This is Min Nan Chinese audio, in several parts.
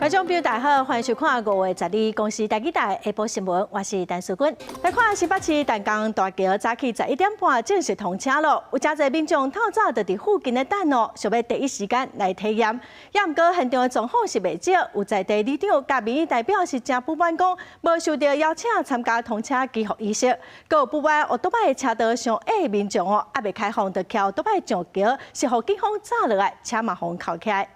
觀眾朋友大家好，歡迎收看5月12公視台語台下晡新聞，我是陳淑君。來看新北市淡江大橋早起11點半正式通車咯，有誠濟民眾透早就佇附近咧等哦，想欲第一時間來體驗。也毋過現場的狀況是袂少，有在地里長佮民意代表是誠不滿，講無受著邀請參加通車祈福儀式，閣有不滿歐多擺的車道傷狹民眾哦，猶未開放就騎歐多擺上橋，是予警方紮落來，車嘛予人銬起來。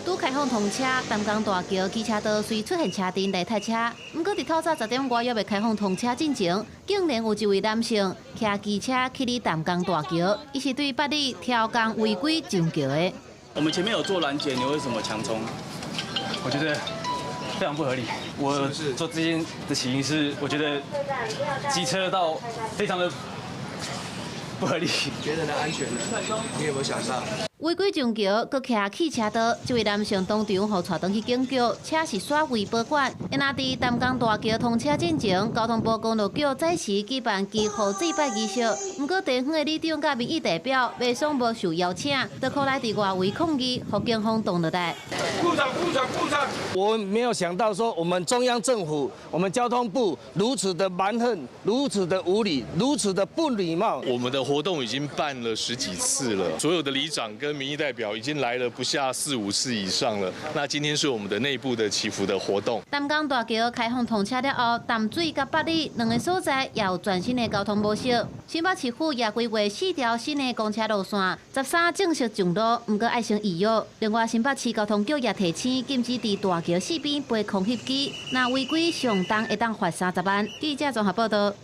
拄開放通車，淡江大橋機車道隨出現車陣來塞車。毋過佇透早10點外猶未開放通車進前，竟然有一位男性騎機車去佇淡江大橋，伊是對八里挑工違規上橋的。我們前面有做攔截，你為什麼強衝？我覺得非常不合理。我做這件的起因是，我覺得機車道非常的不合理。覺得呢安全呢？你有沒有想到？違規上橋，閣騎汽車道，這位男性當場予帶轉去警局，車是煞違保管。若佇淡江大橋通車進前，交通部公路局早時舉辦祈福祭拜儀式，毋過地方的里長佮民意代表袂爽無受邀請，就過來佇外圍抗議，予警方擋落來。部長，部長，部長！我沒有想到說，我們中央政府、我們交通部如此的蠻橫，如此的無理，如此的不禮貌。我們的活動已經辦了十幾次了，所有的里長跟民意代表已經來了不下四五次以上了。那今天是我們的內部的祈福的活動。淡江大橋開放通車了後，淡水佮八里兩个所在也有全新的交通模式。新北市府也規劃四條新的公車路線，13正式上路，毋過愛先預約。另外，新北市交通局也提醒，禁止佇大橋四邊飛空翕機，若違規上重會當罰30萬。記者綜合報道。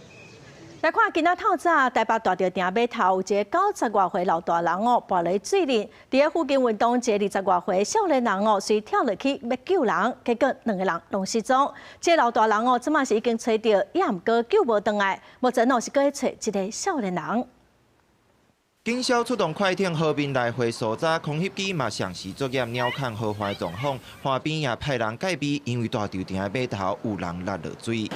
來看今仔透早，台北大稻埕碼頭有一个90外歲老大人哦，跋落水裡。佇咧附近運動，一个20外歲少年人哦，隨跳落去欲救人，結果兩个人攏失蹤。這个老大人哦，這馬是已經揣著，也毋過救無轉來。目前哦是閣咧揣一个少年人。警消出動快艇河面來回搜查，空翕機嘛詳細作業鳥瞰河岸狀況，岸邊也派人戒備，因為大稻埕的碼頭有人落落水。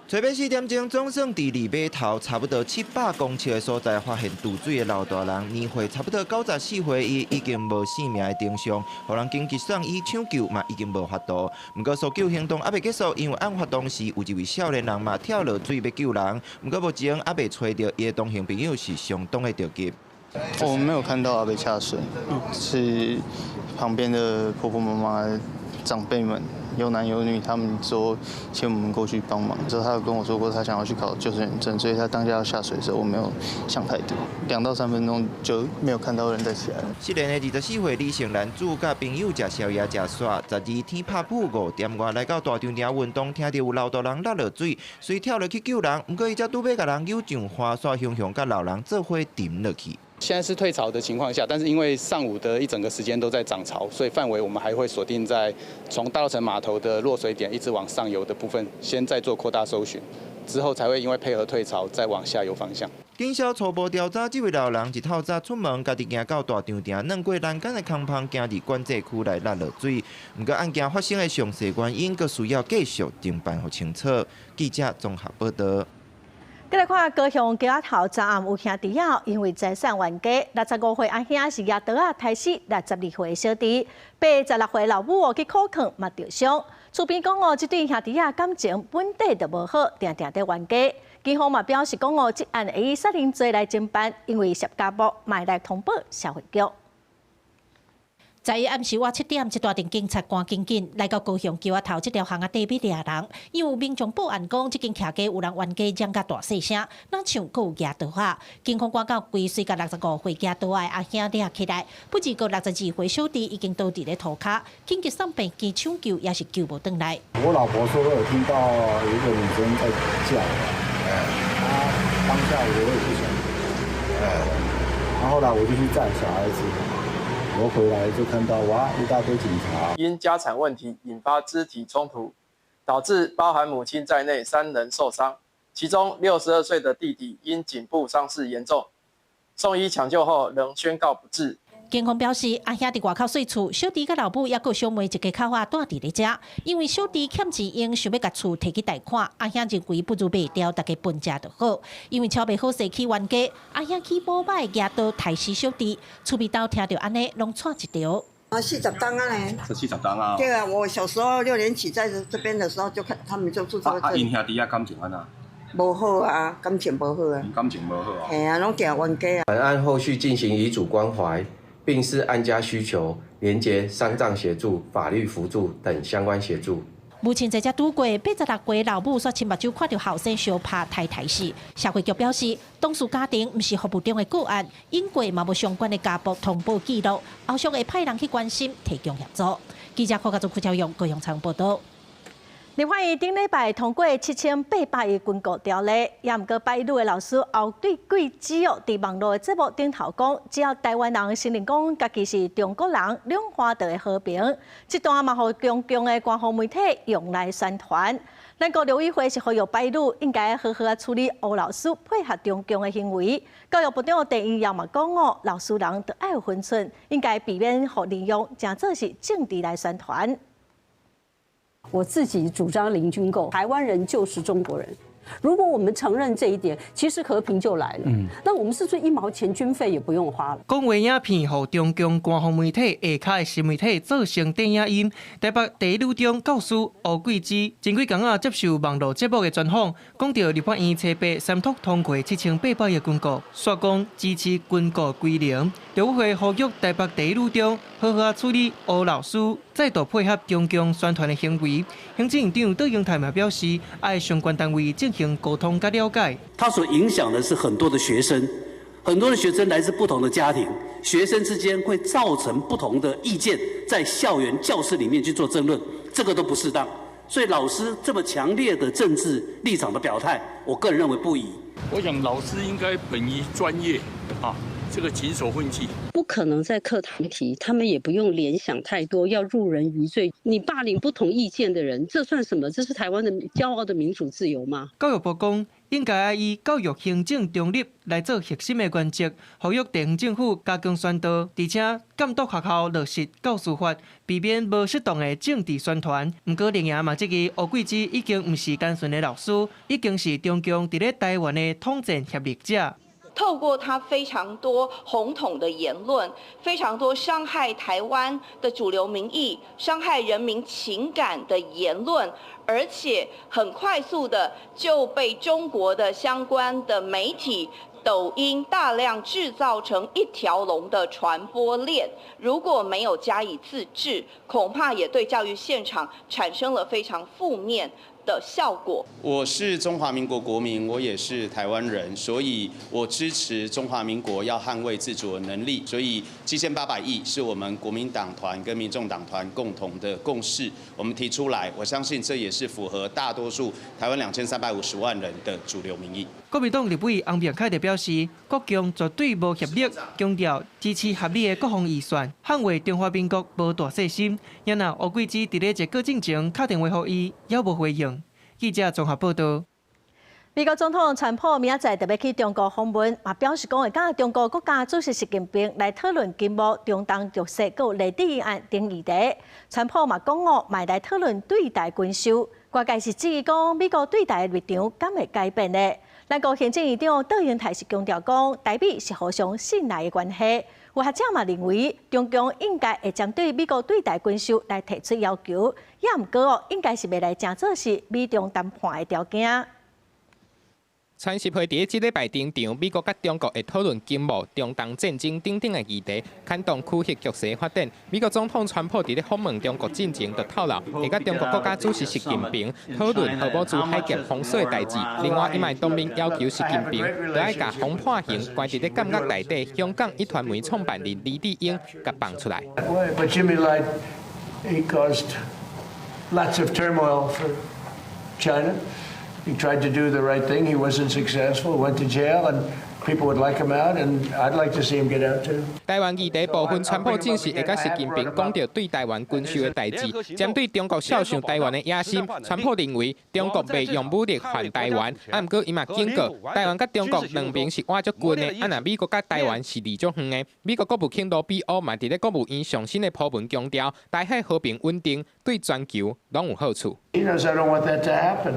昨暝4點鐘，總算佇離碼頭差不多700公尺的所在，發現墜水的老大人，年歲差不多94歲，伊已經無生命的徵象，予人緊急送醫搶救嘛已經無法度。毋過搜救行動猶未結束，因為案發當時有一位少年人嘛跳落水欲救人，毋過目前猶未揣著伊的同行朋友是相當的著急。我沒有看到阿伯下水，是旁邊的婆婆媽媽、長輩們。有男有女，他們說請我們過去幫忙。之後他有跟我說過，他想要去考救生員證，所以他當下要下水的時候，我沒有想太多，2到3分鐘就沒有看到人再起來了。失聯的24歲李姓男子佮朋友食宵夜食煞，12天拍晡5點外來到大稻埕運動，聽著有老大人落落水，隨跳落去救人，毋過伊才拄欲共人搝上岸，煞雄雄佮老人做伙沉落去。現在是退潮的情況下，但是因為上午的一整個時間都在漲潮，所以範圍我們還會鎖定在從大稻埕碼頭的落水點一直往上游的部分，先再做擴大搜尋，之後才會因為配合退潮再往下游方向。警消初步調查，這位老人一透早出門，家己行到大稻埕，轉過欄杆的空縫，行佇管制區內落落水。毋過案件發生的詳細原因，閣需要繼續偵辦予清楚。記者綜合報道。閣來看高雄橋仔頭，昨暗有兄弟仔，因為財產冤家，65歲阿兄是舉刀仔刣死62歲小弟，86歲老母哦去苦勸嘛著傷。厝邊講哦，這對兄弟仔感情本底就無好，定定佇冤家。警方嘛表示講哦，這案會以殺人罪來偵辦，因為涉家暴，嘛會來通報社會局。11暗時外7點，一大陣警察趕緊緊來到高雄橋仔頭這條巷仔底欲掠人，因為有民眾報案講，這間徛家有人冤家嚷甲大細聲，若像閣有舉刀仔。警方趕到規隨共65歲舉刀仔的阿兄掠起來，不過個62歲小弟已經倒佇咧塗跤，緊急送病機搶救也是救無轉來。我老婆說有聽到有一個女生在叫，啊，當下我也不曉得，然後後來我就去載小孩子。我回來就看到哇，一大堆警察。因家產問題引發肢體衝突，導致包含母親在內三人受傷，其中62歲的弟弟因頸部傷勢嚴重，送醫搶救後仍宣告不治。警方表示，阿兄佇外口細厝，小弟佮老母猶閣小妹一家口仔蹛佇咧遮。因為小弟欠錢用，想欲共厝提去貸款，阿兄認為不如賣掉，大家分食就好。因為吵袂好勢起冤家，阿兄去摩擺舉刀刣死小弟。厝邊兜聽著按呢，攏掣一條。啊，40棟啊咧。這40棟啊。對啊，我小時候六年級在這邊的時候，就看他們就住這個。啊，𪜶兄弟仔感情按怎？無好啊，感情無好啊。感情無好啊。嘿啊，攏定冤家啊。本案後續進行遺囑關懷，並視案家需求，連結喪葬協助、法律輔助等相關協助。母親在遮拄過，86歲老母煞親目睭看著後生相拍刣刣死。社會局表示，當事家庭毋是服務中的個案，因過嘛無相關的家暴通報記錄，後續會派人去關心，提供協助。記者柯家祖、柯超勇、高雄採訪報導。立法院頂禮拜通過7800億軍購條例，也毋過白一女的老師歐桂芝哦，佇網路的節目頂頭講，只要台灣人承認講家己是中國人，兩岸就會和平。這段嘛，予中共的官方媒體用來宣傳。咱國陸委會是呼籲白一女應該好好仔處理歐老師配合中共的行為。教育部長鄭運鵬嘛講哦，老師人著愛有分寸，應該避免予利用，誠做是政治來宣傳。我自己主張零軍購，台灣人就是中國人。如果我們承認這一點，其實和平就來了。那我們是不是一毛錢軍費也不用花了？講話影片，予中共官方媒體下跤的新媒體做成電影音。台北第一女中教師吳桂芝前幾工仔接受網路節目的專訪，講著立法院初八三讀通過7800億軍購，煞講支持軍購歸零。陸委會呼籲台北第一女中好好處理吳老師再度配合中共宣傳的行為。行政院長卓榮泰嘛表示，愛相關單位進行溝通佮了解。他所影響的是很多的學生，很多的學生來自不同的家庭，學生之間會造成不同的意見，在校園教室裡面去做爭論，這個都不適當。所以老師這麼強烈的政治立場的表態，我個人認為不宜。我想老師應該本於專業啊，這個謹守分際。不可能在課堂提，他們也不用聯想太多，要入人於罪。你霸凌不同意見的人，這算什麼？這是台灣的驕傲的民主自由嗎？教育部講，應該愛以教育行政中立來做核心的原則，呼籲地方政府加強宣導，而且監督學校落實教師法，避免無適當的政治宣傳。毋過，另外嘛，質疑吳桂芝已經毋是單純的老師，已經是中共佇咧台灣的統戰協力者。透過他非常多紅統的言論，非常多傷害台灣的主流民意、傷害人民情感的言論，而且很快速的就被中國的相關的媒體、抖音大量製造成一條龍的傳播鏈。如果沒有加以自制，恐怕也對教育現場產生了非常負面的效果。我是中華民國國民，我也是台灣人，所以我支持中華民國要捍衛自主的能力。所以7800億是我們國民黨團跟民眾黨團共同的共識，我們提出來，我相信這也是符合大多數台灣2350萬人的主流民意。國民黨立委翁明凱就表示，國共絕對無協力，強調支持合理的國防預算，捍衛中華民國無大細心。因若吳桂芝佇咧一個進前敲電話予伊，猶無回應。記者綜合報導。美國總統川普明仔載著欲去中國訪問，嘛表示講會佮中國國家主席習近平來討論經貿、中東局勢、閣有黎智英案等議題。川普嘛講哦，嘛會來討論對台軍售。外界是質疑講，美國對台的立場敢會改變呢？咱國行政院長卓榮泰是強調講，台美是互相信賴的關係。有學者嘛認為，中共應該會針對美國對台軍售來提出要求，也毋過哦，應該是袂來誠做是美中談判的條件。川習會佇這禮拜登場，美國佮中國會討論經貿、中東戰爭等等的議題，牽動區域局勢發展。美國總統川普佇咧訪問中國進前就透露，會佮中國國家主席習近平討論荷姆茲海峽封鎖的代誌。另外，伊嘛當面要求習近平，著愛共黃判刑關佇咧監獄內底香港壹傳媒創辦人黎智英共放出來。 But Jimmy Lai, he caused lots of turmoil for China. He tried to do the right thing. He wasn't successful, went to jail, and People would like him out, and I'd like to see him get out too. 台灣議題部分，川普證實會佮習近平講著對台灣軍售的代誌，針對中國肖想台灣的野心，川普認為中國袂用武力還台灣，啊，毋過伊嘛警告，台灣佮中國兩邊是倚足近的，啊，若美國佮台灣是離足遠的。美國國務卿盧比歐嘛佇咧國務院上新的鋪文強調，台海和平穩定對全球攏有好處。 He knows I don't want that to happen.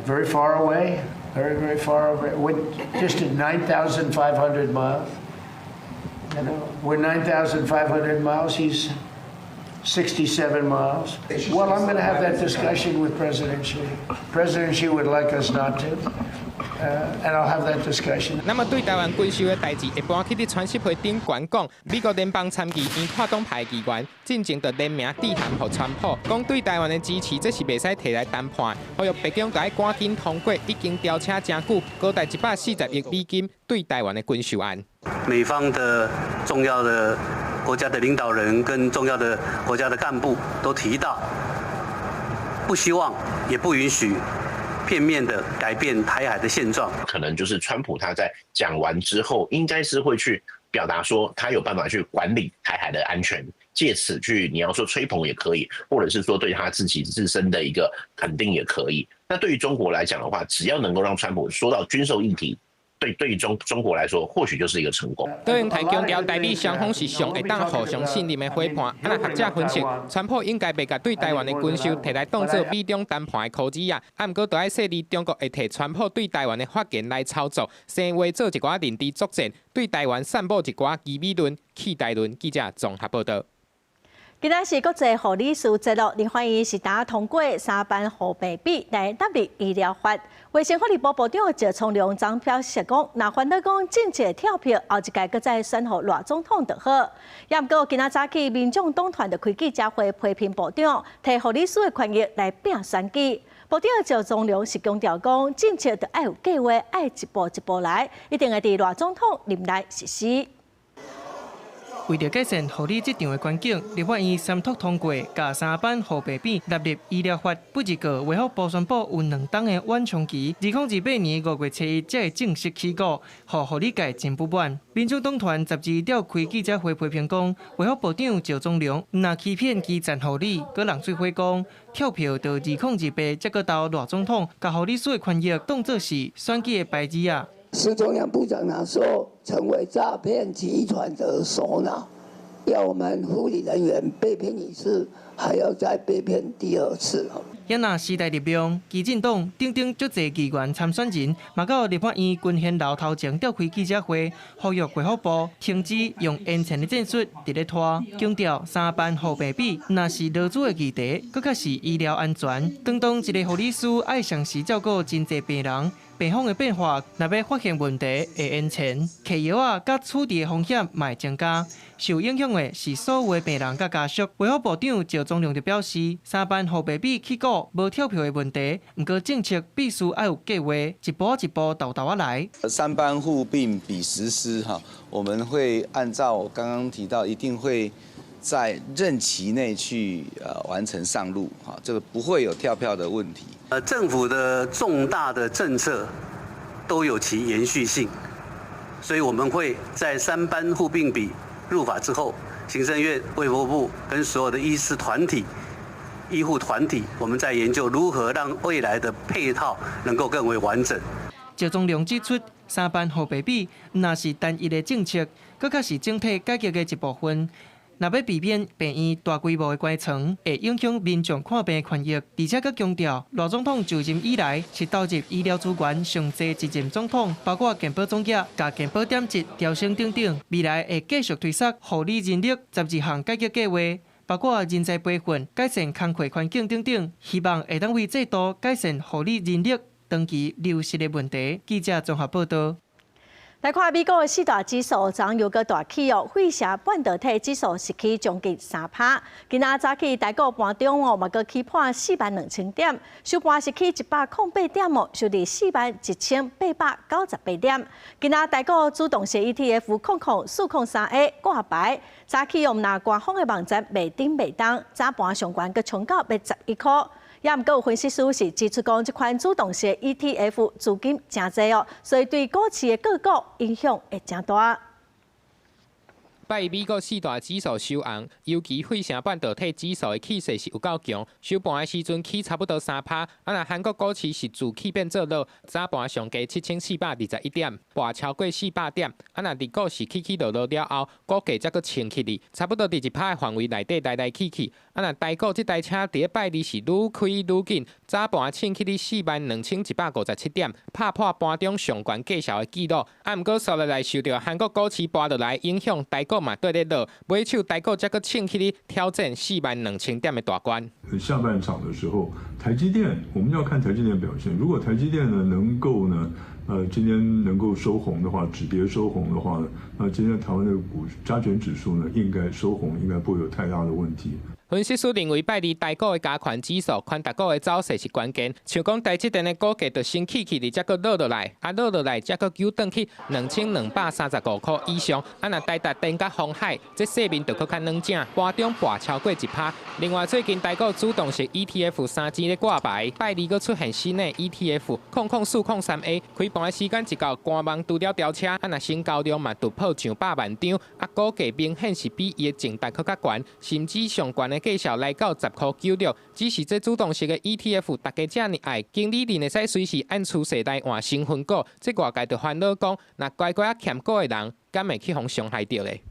Very far away, very, very far away. We're distant 9,500 miles. We're 9,500 miles. He's 67 miles. Well, I'm going to have that discussion with President Xi. President Xi would like us not to. And I'll have that discussion. 那麼對台灣軍售的代誌，會搬去佇川習會頂懸講，美國聯邦參議院跨黨派議員進前就聯名致函予川普，講對台灣的支持，這是袂使提來談判。呼籲白宮愛趕緊通過已經調車誠久，高達140億美金對台灣的軍售案。美方的重要的國家的領導人跟重要的國家的幹部都提到，不希望也不允許片面的改變台海的現狀。可能就是川普他在講完之後，應該是會去表達說他有辦法去管理台海的安全，借此去你要說吹捧也可以，或者是說對他自己自身的一個肯定也可以。那對於中國來講的話，只要能夠讓川普說到軍售議題，對中國來說，或許就是一個成功。郭榮泰強調，台美雙方是上會當互相信任的夥伴。啊，若學者分析，川普應該袂共對台灣的軍售提來當做美中談判的箍子仔，啊，毋過著愛細膩中國會提川普對台灣的發言來操作，生話做一寡認知作戰，對台灣散布一寡疑美論、棄台論。記者綜合報道。今仔是國際護理師節咯，立法院是今通過三班護病比來納入醫療法。衛生福利部部長趙聰良昨表示講，若煩惱講政策跳票，後一屆閣再選予賴總統就好。也毋過今仔早起，民眾黨團就開記者會批評部長提護理師的權益來拚選舉。部長趙聰良是強調講，政策著愛有計劃，愛一步一步來，一定會佇賴總統任內實施。為著改善護理職場的環境，立法院三讀通過，共三班護病比納入醫療法。不過，衛福部宣布有2冬的緩衝期，2028年5月7日才會正式起鼓，予護理界真不滿。民眾黨團12召開記者會批評講，衛福部長趙忠良毋但欺騙基層護理，閣弄水火講跳票到2028，才閣投賴總統，共護理師的權益當作是選舉的牌子仔。施崇良部長那時候成為詐騙集團的首腦，要我們護理人員被騙一次，還要再被騙第二次。也若時代力量、基進黨等等足濟議員參選人，嘛到立法院群賢樓頭前召開記者會，呼籲衛福部停止用延前的戰術佇咧拖，強調三班護病比毋但是勞資的議題，閣較是醫療安全。當當一個護理師愛同時照顧真濟病人。病房的變化，若欲發現問題會延遲，嗑藥仔佮處置的風險嘛會增加。受影響的是所有的病人佮家屬。衛福部長趙忠良就表示，三班護病比起鼓無跳票的問題，毋過政策必須愛有計劃，一步一步沓沓仔來。三班護病比實施哈，我們會按照我剛剛提到，一定會在任期內去完成上路，哈，這個不會有跳票的問題。政府的重大的政策都有其延續性，所以我們會在三班護病比入法之後，行政院、衛福部跟所有的醫師團體、醫護團體，我們在研究如何讓未來的配套能夠更為完整。趙忠良指出，三班護病比毋但是單一的政策，閣較是整體改革的一部分。若欲避免病院大規模的關床，會影響民眾看病權益。而且閣強調，賴總統就任以來是投入醫療資源上濟一任總統，包括健保總額、共健保點值調升等等。未來會繼續推捒護理人力12項改革計劃，包括人才培訓、改善工課環境等等，希望會當為制度改善護理人力長期流失的問題。記者綜合報道。來看美國的四大指數，昨又閣大起哦，費城半導體指數是起將近3趴。今仔早起台股盤中哦，嘛閣起破4萬2千點，收盤是起108點哦，收佇41,898點。今仔台股主動式 ETF 000403A 掛牌，早起用那官方的網站袂振袂動，早盤上懸閣衝到欲11箍。也毋過有分析師是指出講，這款主動式 ETF 資金誠濟哦，所以對股市的個股影響會誠大。拜美國四大指數收紅，尤其費城半導體指數的氣勢是有夠強，收盤的時陣起差不多3%。啊，若韓國股市是自起變做落，早盤上低7421點，跋超過400點。啊，若佇股市起起落落了後，股價才閣衝起去，差不多佇1%的範圍內底來來去去。啊，若台股這台車佇咧拜二是愈開愈緊，早盤衝起去42,157點，拍破盤中上懸價數的紀錄。啊，毋過紲落來受著韓國股市跋落來影響，台股嘛綴咧落，尾手台股才閣衝起去挑戰42,000點的大關。下半場的時候，台積電我們要看台積電表現。如果台積電呢能夠呢，今天能夠收紅的話，止跌收紅的話呢，那今天台灣的股加權指數呢應該收紅，應該不會有太大的問題。分析師認為，拜二台股的加權指數、寬達股的走勢是關鍵。像講台積電的股價就先起起，才閣落落來，啊落落來才閣扭轉去2,235塊以上。啊，若台達電佮鴻海，這勢面就閣較軟正，盤中跋超過1%。另外，最近台股主動式 ETF 三支咧掛牌，拜二閣出現新的 ETF 00403A，開盤的時間一到，官網除了飆車，啊若成交量嘛突破上百萬張，啊股價明顯是比伊的淨值閣較懸，甚至上懸的價數來到10.96塊，只是這主動式的 ETF，大家遮爾愛，經理人會使隨時按趨勢來換成分股，這外界就煩惱講，若乖乖仔欠股的人，敢會去予傷害著咧？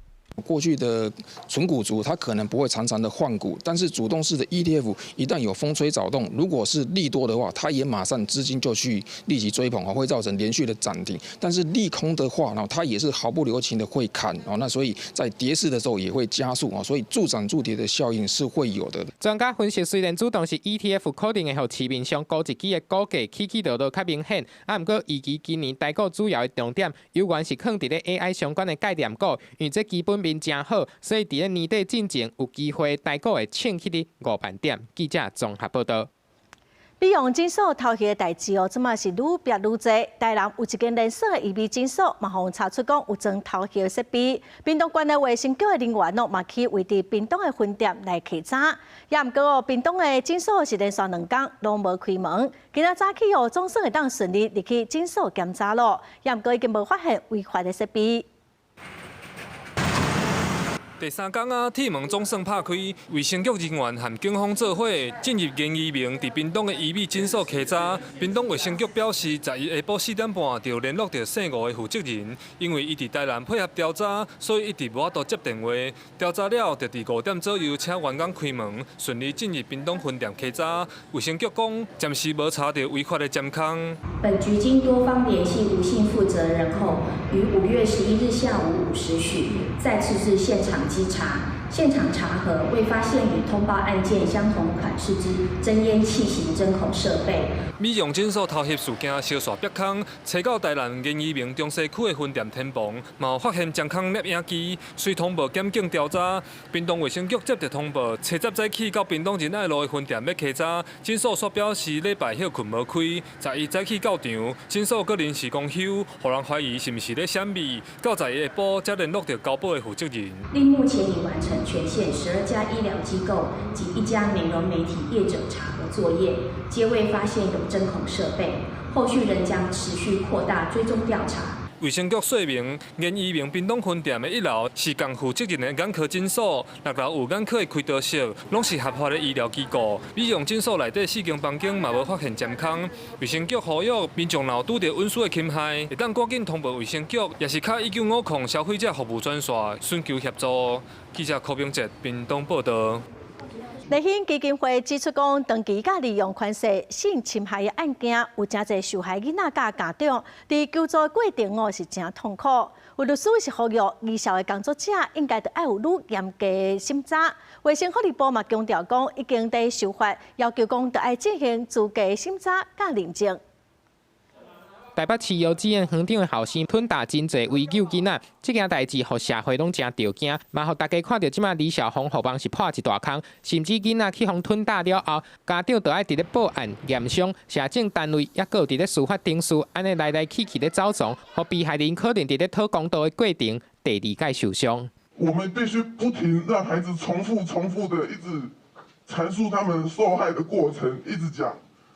過去的存股族，他可能不會常常的換股，但是主動式的 ETF 一旦有風吹草動，如果是利多的話，他也馬上資金就去立即追捧，會造成連續的漲停。但是利空的話呢，它也是毫不留情的會砍哦。那所以在跌勢的時候也會加速啊，所以助漲助跌的效應是會有的。專家分析，雖然主動式 ETF 可能會予市面上高一支的股價起起落落較明顯，啊，毋過預期今年台股主要的重點，猶原是囥佇咧 AI 相關的概念股，因為這基本面誠好，所以佇咧年底進前有機會台股會衝起去5萬點。記者綜合報導。美容診所偷翕的代誌哦，這馬是愈逼愈濟。台南有一間連鎖的醫美診所，嘛予查出講有裝偷翕的設備。屏東縣的衛生局的人員哦，嘛去位佇屏東的分店來稽查。也毋過哦，屏東的診所是連續2工攏無開門。今仔早起哦，總算會當順利入去診所檢查咯。也毋過已經無發現違法的設備。第三工啊，鐵門總算拍開，衛生局人員和警方做伙進入顏宜明佇屏東的醫美診所稽查。屏東衛生局表示，11下晡4點半就聯絡著姓吳的負責人，因為伊佇台南配合調查，所以一直無法度接電話。調查了後，就佇5點左右請員工開門，順利進入屏東分店稽查。衛生局講，暫時無查著違法的針孔。本局經多方聯繫吳姓負責人後，於5月11日下午5時許再次至現場稽查，現場查核未發現與通報案件相同款式之偵煙氣型針孔設備。美容診所偷翕事件燒紲逼空，查到台南顏宜明中西區的分店天棚，嘛有發現針孔攝影機，隨通報檢警調查。屏東衛生局接著通報，初十早起到屏東仁愛路的分店欲稽查，診所煞表示禮拜歇睏無開，十一早起到場，診所閣臨時公休，予人懷疑是毋是咧閃避。到11下晡才聯絡著交保的負責人。另目前已完成全縣12家醫療機構及一家美容美體業者查核作業，皆未發現有針孔設備，後續仍將持續擴大追蹤調查。衛生局說明，顏宜明屏東分店的一樓是仝負責任的眼科診所，六樓有眼科的開刀室，攏是合法的醫療機構。美容診所內底四間房間嘛無發現針孔。衛生局呼籲民眾若有拄著隱私的侵害，會當趕緊通報衛生局，抑是敲1950消費者服務專線尋求協助。記者柯明哲屏東報導。立興基金會指出講，長期佮利用權勢性侵害的案件，有誠濟受害囡仔佮家長，佇求助的過程哦是誠痛苦。有律師是呼籲，兒少的工作者應該著愛有愈嚴格的審查。衛生福利部嘛強調講，已經佇修法，要求講著愛進行資格審查佮認證。台北市幼稚園園長的後生吞打真濟危救囡仔，這件代誌予社會攏誠著驚，嘛予大家看著這馬兒少防護網是破一大空，甚至囡仔去予吞打了後，家長就愛佇咧報案驗傷，社政單位猶閣有佇咧司法程序，按呢來來去去咧走傱，予被害人可能佇咧討公道的過程第二擺受傷。我們必須不停讓孩子重複、重複的一直闡述他們受害的過程，一直講，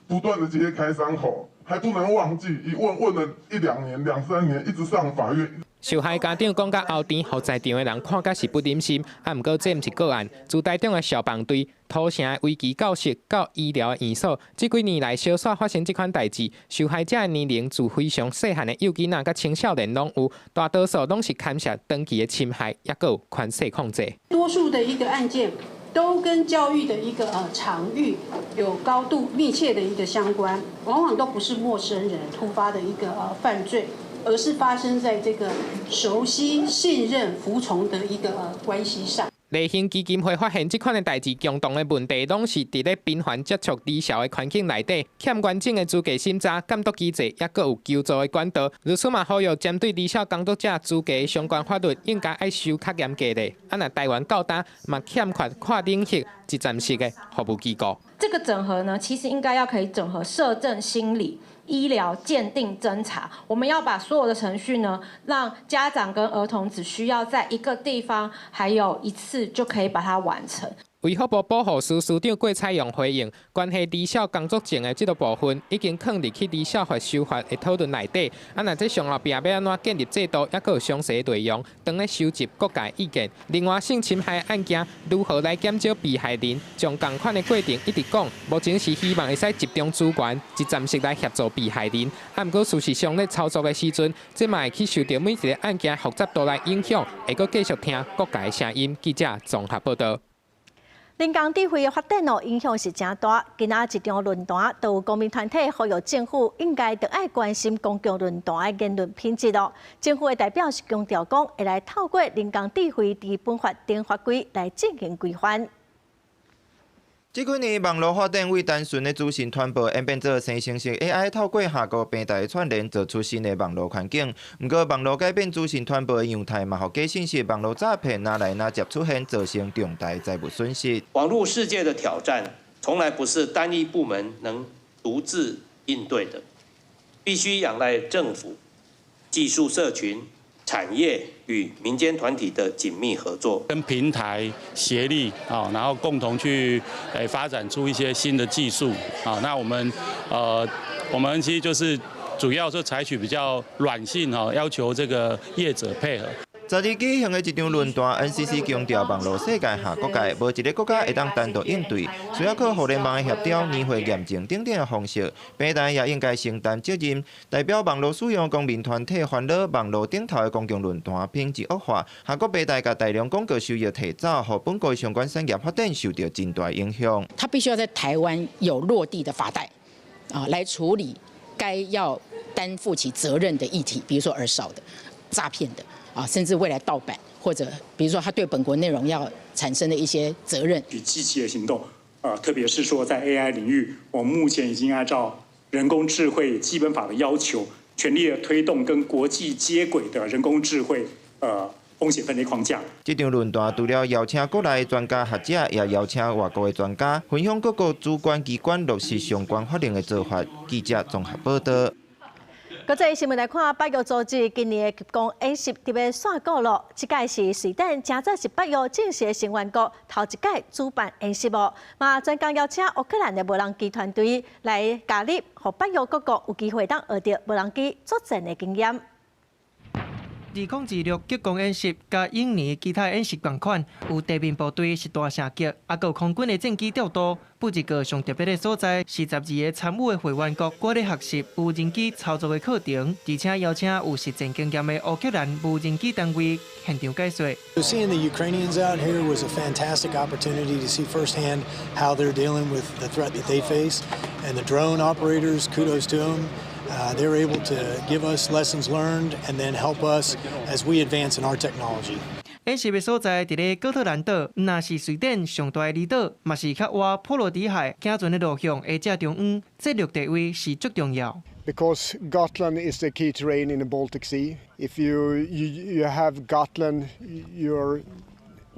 不斷的揭開傷口，還不能忘記，一問問了一兩年、兩三年，一直上法院。受害家長講甲後甜，予在場的人看甲是不忍心。啊，毋過這毋是個案，自台中的消防隊、土城的危機教室到醫療的院所，這幾年來相紲發生這款代誌，受害者的年齡自非常細漢的幼囡仔佮青少年攏有，大多數攏是牽涉長期的侵害，抑閣有權勢控制。多數的一個案件都跟教育的一個場域有高度密切的一個相關，往往都不是陌生人突發的一個犯罪。而是發生在這個熟悉、信任、服從的一個關係上。勵馨基金會發現，這款的代誌共同的問題，攏是佇咧頻繁接觸兒少的環境內底，欠完整的資格審查、監督機制，抑閣有求助的管道。律師嘛呼籲，針對兒少工作者資格相關法律，應該愛修較嚴格的。啊，若台灣到今嘛欠缺跨領域一站式的服務機構。這個整合呢，其實應該要可以整合社政、心理、醫療、鑑定、偵查。我們要把所有的程序呢，讓家長跟兒童只需要在一個地方，還有一次就可以把它完成。衛福部保護司司長郭彩榮回應，關係兒少工作證的這個部分，已經放入去兒少法修法的討論內底。啊，若這上後壁欲按怎建立制度，抑閣有詳細內容，當咧收集各界意見。另外，性侵害案件如何來減少被害人，將仝款的過程一直講，目前是希望會使集中資源，一站式來協助被害人。啊，毋過事實上咧操作的時陣，這嘛會去受著每一个案件複雜度來影響，會閣繼續聽各界聲音。記者綜合報導。人工智慧的發展哦，影響是誠大。今仔這場論壇，都有公民團體呼籲政府應該著愛關心公共論壇的言論品質哦。政府的代表是強調講，會來透過人工智慧基本法等法規來進行規範。這幾年網路發展為單純的資訊傳播演變做生成式 AI，透過下個平台的串聯，做出新的網路環境。毋過，網路改變資訊傳播的樣態，嘛，予假信息、網路詐騙若來若接出現，造成重大財物損失。網路世界的挑戰，從來不是單一部門能獨自應對的，必須仰賴政府、技術社群、產業與民間團體的緊密合作，跟平台協力啊，然後共同去發展出一些新的技術啊。那我們其實就是主要是採取比較軟性哈，要求這個業者配合。十二舉行的這場論壇，NCC 強調網路世界下國界，無一个國家會當單獨應對，需要靠互聯網的協調、年會驗證等等的方式。平台也應該承擔責任。代表網路使用公民團體煩惱網路頂頭的公共論壇品質惡化，韓國平台共大量廣告收益提走，予本國相關產業發展受著真大影響。他必須要在台灣有落地的法帶啊，來處理該要擔負起責任的議題，比如說兒少的、詐騙的。啊，甚至未來盜版，或者比如說他對本國內容要產生的一些責任。積極的行動，特別是說在 AI 領域，我們目前已經按照人工智慧基本法的要求，全力的推動跟國際接軌的人工智慧風險分類框架。這場論壇除了邀請國內專家學者，也邀請外國的專家，分享各國主管機關落實相關法令的做法。記者綜合報道。國際新聞來看，北約組織今年的極光演習佇欲煞鼓囉，這屆是瑞典，誠做是北約正式的成員國，頭一屆主辦演習哦。嘛，專工邀請烏克蘭的無人機團隊來加入，予北約各國有機會當學著無人機作戰的經驗。2026極光演習，佮往年其他演習仝款，有地面部隊是大城級，抑閣有空軍的戰機調度。不一個上特別的所在，是12個參與的會員國，閣咧學習無人機操作的課程，而且邀請有實戰經驗的烏克蘭無人機單位現場解說。 Seeing the Ukrainians out here was a fantastic opportunity to see firsthand how they're dealing with the threat that they face, and the drone operators, kudos to them. They're able to give us lessons learned and then help us as we advance in our technology. 演習的所在佇咧哥特蘭島，毋但是瑞典上大的離島，嘛是較倚波羅的海行船的路向的正中央，戰略地位是足重要。 Because Gotland is the key terrain in the Baltic Sea. If you have Gotland, you're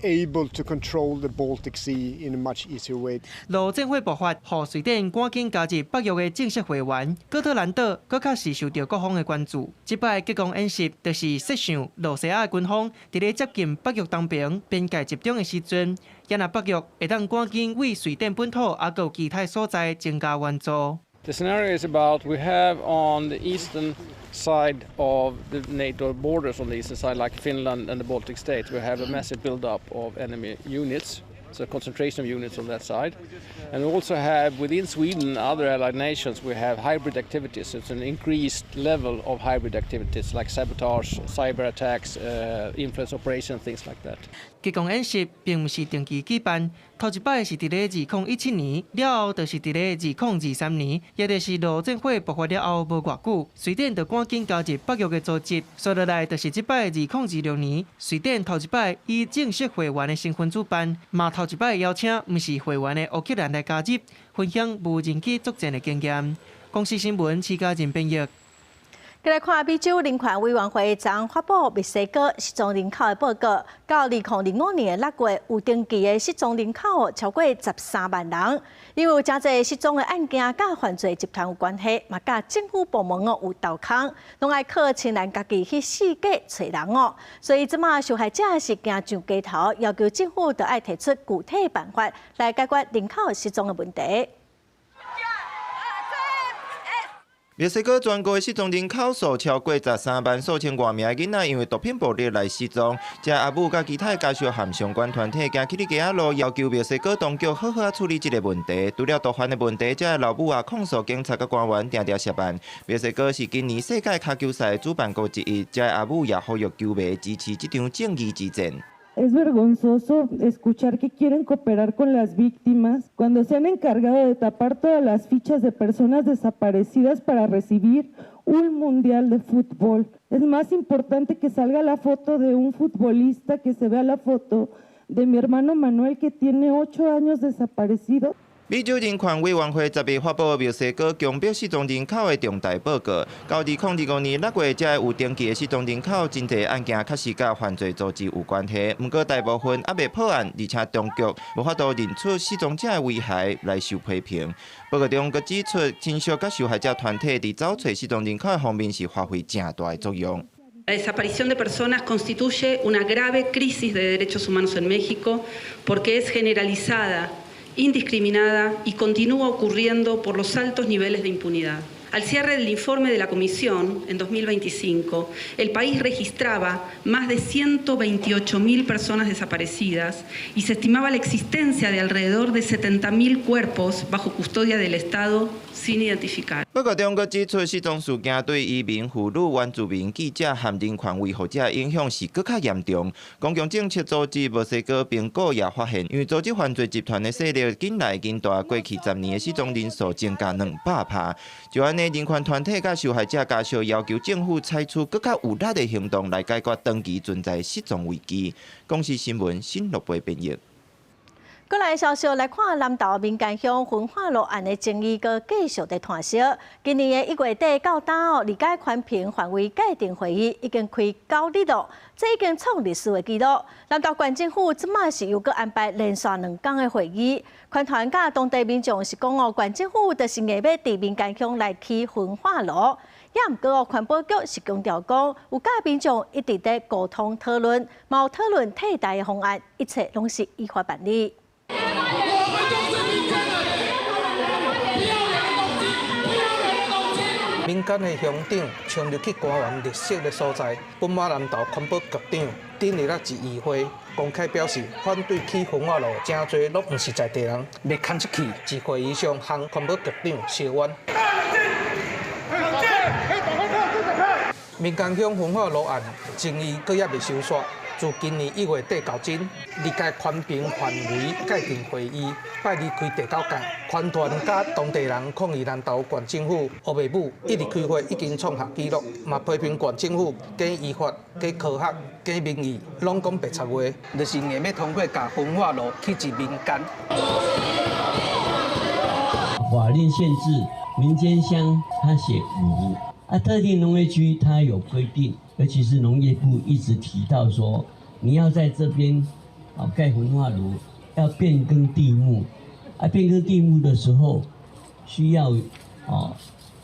able to control the Baltic Sea in a much easier way. 俄戰火爆發，予瑞典趕緊加入北約的正式會員。哥特蘭島閣較是受著各方的關注。這擺極光演習，就是設想露西亞軍方佇咧接近北約東邊邊界集中的時陣，也若北約會當趕緊為瑞典本土抑閣有其他所在增加援助。 The scenario is about we have on the eastern side of the NATO borders on the eastern side, like Finland and the Baltic states, we have a massive build-up of enemy units, so concentration of units on that side. And we also have within Sweden and other allied nations, we have hybrid activities. It's an increased level of hybrid activities like sabotage, cyber attacks, influence operation, things like that. 極光演習並毋是定期舉辦，頭一擺是佇咧2017年，了後就是佇咧2023年，也就是俄戰火爆發了後無偌久，瑞典就趕緊加入北約的組織。紲落來就是這擺2026年，瑞典頭一擺以正式會員的身份主辦，嘛頭一擺邀請毋是會員的烏克蘭來加入，分享無人機作戰的經驗。公視新聞，徐家仁編譯。過來看美洲人權委員會昨昏發布墨西哥失蹤人口的報告，到2025年的6月，有登記的失蹤人口超過13萬人。因為有誠濟失蹤的案件佮犯罪集團有關係，嘛佮政府部門哦有鬥空，攏愛靠親人家己去四界揣人哦。所以這馬受害者是驚上街頭，要求政府著愛提出具體辦法來解決人口失蹤的問題。墨西哥全國的失蹤人口數超過13萬數千外名的囡仔，因為毒品暴力來失蹤。這阿母佮其他的家屬和相關團體行去咧街仔路，要求墨西哥當局好好處理這個問題。除了毒販的問題，這个老母也控訴警察佮官員定定涉案。墨西哥是今年世界跤球賽的主辦國之一，這个阿母也呼籲球迷支持這場正義之戰。 Es vergonzoso escuchar que quieren cooperar con las víctimas cuando se han encargado de tapar todas las fichas de personas desaparecidas para recibir un mundial de fútbol. Es más importante que salga la foto de un futbolista que se vea la foto de mi hermano Manuel, que tiene 8 años desaparecido. 美洲人權委員會10日發布墨西哥強迫失蹤人口的重大報告，到2025年6月，才有登記的失蹤人口，真濟案件確實佮犯罪組織有關係。毋過大部分猶未破案，而且當局無法度認出失蹤者的遺骸來受批評。報告中閣指出，親屬佮受害者團體佇找揣失蹤人口的方面是發揮誠大的作用。 La desaparición de personas constituye una grave crisis de derechos humanos en México porque es generalizada, indiscriminada y continúa ocurriendo por los altos niveles de impunidad. Al cierre del informe de la Comisión, en 2025, el país registraba más de 128.000 personas desaparecidas y se estimaba la existencia de alrededor de 70.000 cuerpos bajo custodia del Estado sin identificar. 報告中閣指出，失蹤事件對移民、婦女、原住民、記者和人權維護者影響是閣較嚴重。公共政策組織墨西哥評估也發現，因為組織犯罪集團的勢力緊來緊大，過去10年的失蹤人數增加200%。就按呢，人權團體佮受害者家屬要求政府採取閣較有力的行動來解決長期存在失蹤危機。公視新聞新樂貝編譯。過來消息來看，南投民間鄉焚化爐案的爭議閣繼續佇湠燒。今年的1月底到今哦，離界寬頻範圍界定會議已經開9日囉，這已經創歷史的紀錄。南投縣政府這馬是又閣安排連續2工的會議，環團佮當地民眾是講哦，縣政府就是硬欲佇民間鄉來起焚化爐。也毋過哦，環保局是強調講，有佮民眾一直佇溝通討論，嘛有討論替代的方案，一切攏是依法辦理。我們就是民間人，不要兩個東西，不要兩個東西。民間的鄉長衝入去官員綠色的所在，本馬南投環保局長頂日仔一議會公開表示反對起焚化爐，誠濟攏毋是在地人，袂牽出去。佇會議上向環保局長相冤。民間鄉焚化爐案爭議閣猶未收煞。自今年1月底到今，離界寬頻範圍界定會議拜二開第九屆，環團佮當地人抗議南投縣政府烏白舞一直開會已經創下紀錄，嘛批評縣政府假依法、假科學、假民意，攏講白賊話，就是硬欲通過共焚化爐起佇民間。法令限制民間鄉，它寫五啊，特定農業區它有規定，尤其是農業部一直提到說，你要在這邊啊，蓋焚化爐要變更地目，啊，變更地目的時候需要啊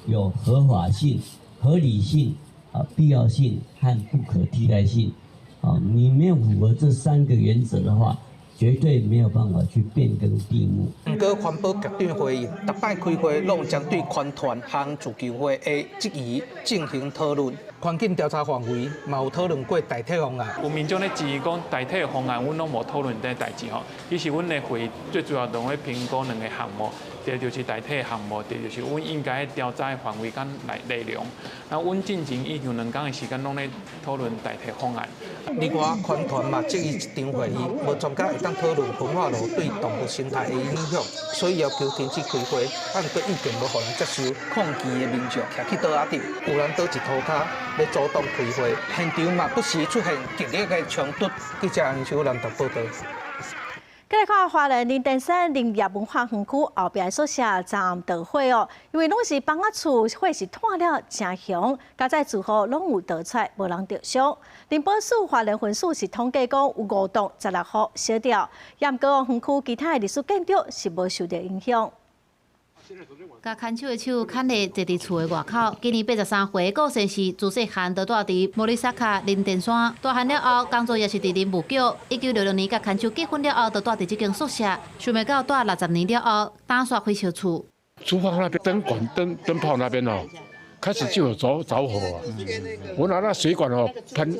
有合法性、合理性、啊必要性和不可替代性，啊，你沒有符合這三個原則的話，絕對沒有辦法去變更地目。毋過環保局長回應，逐擺開會攏針對環團和自救會的質疑進行討論。環境調查範圍嘛有討論過代替方案。有民眾咧質疑講代替方案，阮攏無討論這代誌吼。其實阮的會最主要攏咧評估兩個項目，第一就是代替項目，第二就是阮應該調查的範圍佮內容。那阮進前已經兩工的時間攏咧討論代替方案。另外，環團嘛質疑這場會議無專家會當討論焚化爐對動物生態的影響，所以要求停止開會。啊，毋過意見無予人接受，抗議的民眾徛去桌仔頂，有人倒一塗跤欲阻擋開會，現場嘛不時出現激烈的衝突。記者楊秀蘭報導。繼來看花蓮林登山林業文化園區後壁宿舍昨暗著火哦，因為攏是房仔厝，火勢湠了誠凶，佳哉住戶攏有逃出來，無人著傷。林保署花蓮分署是統計講有五棟十六戶燒掉，也毋過園區其他的歷史建築是無受著影響。共牽手的手牽咧坐佇厝的外口。今年83歲顧先生自細漢就住佇摩里薩卡林田山，大漢了後工作也是佇林務局。1966年共牽手結婚了後，就住佇這間宿舍。想袂到住60年了後，打煞火燒厝。廚房那邊燈管燈泡那邊哦，開始就有著火啊！我拿那水管哦噴，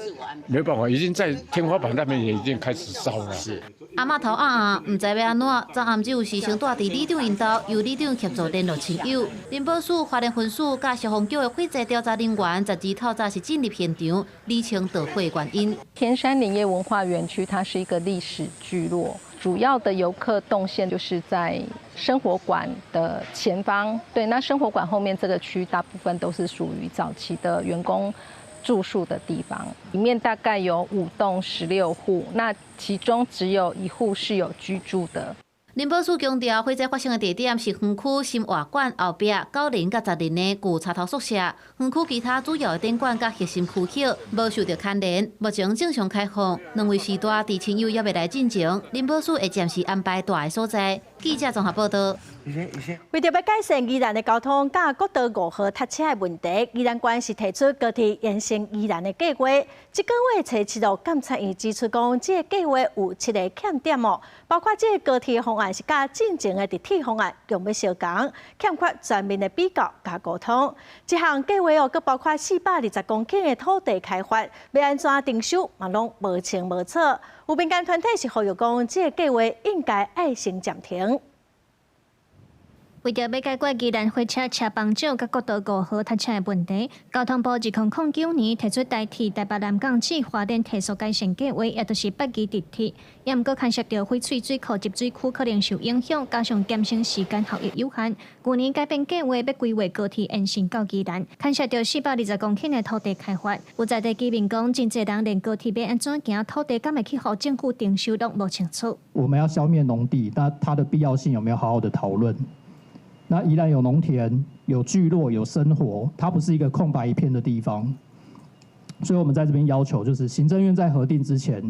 沒辦法，已經在天花板那邊也已經開始燒了。是。阿嬤頭癢癢，毋知欲按怎，昨暗只有時先住佇里長𪜶兜，由里長協助聯絡親友。林保署、花蓮分署佮消防局的火災調查人員，12透早是進入現場，理清著火原因。田山林業文化園區，它是一個歷史聚落，主要的遊客動線就是在生活館的前方。對，那生活館後面這個區，大部分都是屬於早期的員工住宿的地方，裡面大概有5棟16戶，那其中只有一戶是有居住的。林保署強調，火災發生的地點是園區生活館後壁九層佮十層的舊柴頭宿舍。園區其他主要的展館佮核心區域無受著牽連，目前正常開放。兩位時代佇親友猶未來進前，林保署會暫時安排蹛的所在。記者綜合報道。為著欲改善宜蘭的交通，佮國道五號塞車的問題，宜蘭縣是提出高鐵延伸宜蘭的計畫。這個月初七號，監察院指出講，這個計畫有七个欠點哦，包括這個高鐵方案是佮進前的直鐵方案強欲相仝，欠缺全面的比較佮溝通。這項計畫哦，閣包括420公頃的土地開發，欲按怎徵收嘛攏無清無楚。有民間團體是呼籲講，這個計畫應該愛先暫停。為著欲解決宜蘭火車車班少佮國道五號塞車的問題，交通部2009年提出台鐵台北南港至花蓮提速改善計劃，也就是北宜直鐵。也毋過牽涉著翡翠水庫集水區可能受影響，加上減省時間效益有限。去年改變計劃，欲規劃高鐵延伸到宜蘭，牽涉著420公頃的土地開發。有在地居民講，真濟人連高鐵欲按怎行，土地敢會去予政府徵收攏無清楚。我們要消滅農地，那它的必要性有沒有好好的討論？那宜蘭有農田、有聚落、有生活，它不是一個空白一片的地方，所以我們在這邊要求，就是行政院在核定之前，